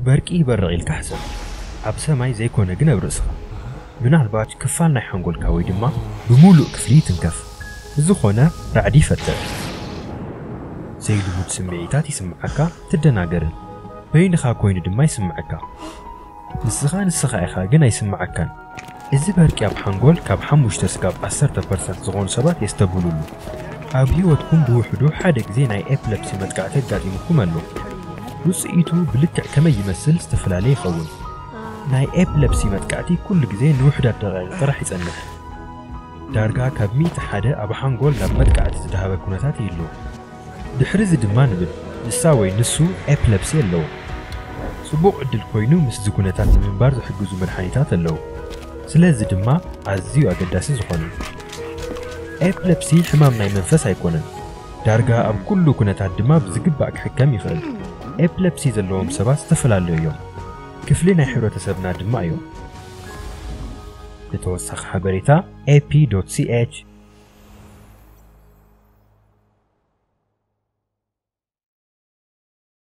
በርቂ ይበርቕ ኢልካ ሕሰብ። ኣብ ሰማይ ዘይኮነ ግን ኣብ ርእስኻ። ምናልባት ክፋል ናይ ሓንጎልካ ወይ ድማ ብምሉእ ክፍሊ ይትንከፍ። ብዝኾነ ራዕዲ ይፈጥር። ዘይልሙድ ስምዒታት ይስምዓካ፣ ትደናገርን። በይንኻ ኮይኑ ድማ ይስምዓካ። ንስኻ ንስኻ ኢኻ ግን ኣይስምዓካን። እዚ በርቂ ኣብ ሓንጎል ካብ ሓሙሽተ ስጋብ ዓሰርተ ፐርሰንት ዝኾኑ ሰባት የስተብህሉሉ። ኣብ ህይወትኩም ብውሕዱ ሓደ ግዜ ናይ ኤፕለፕሲ መጥቃዕቲ ኣጋጢሙኩም ኣሎ። ውጽኢቱ ብልክዕ ከመይ ይመስል ዝተፈላለየ ይኸውን። ናይ ኤፕለፕሲ መጥቃዕቲ ኩሉ ግዜ ንውሕዳት ደቂቕ ጥራሕ ይጸንሕ። ዳርጋ ካብ ሚእቲ ሓደ ኣብ ሓንጎል ናብ መጥቃዕቲ ዝደሃበ ኩነታት ይህሉ። ድሕሪ እዚ ድማ ንብል ንሳ ወይ ንሱ ኤፕለፕሲ ኣለዎ። ጽቡቕ ዕድል ኮይኑ ምስዚ ኩነታት ንምንባር ዝሕግዙ መድሓኒታት ኣለዉ። ስለዚ ድማ ኣዝዩ ኣገዳሲ ዝኾነ። ኤፕለፕሲ ሕማም ናይ መንፈስ ኣይኮነን። ዳርጋ ኣብ ኩሉ ኩነታት ድማ ብዝግባእ ክሕከም ይኽእል። ኤፕለፕሲ ዘለዎም ሰባት ዝተፈላለዩ እዮም። ክፍሊ ናይ ሕብረተሰብና ድማ እዮም። ንተወሳኺ ሓበሬታ ኤፒ ዶት ሲ ኤች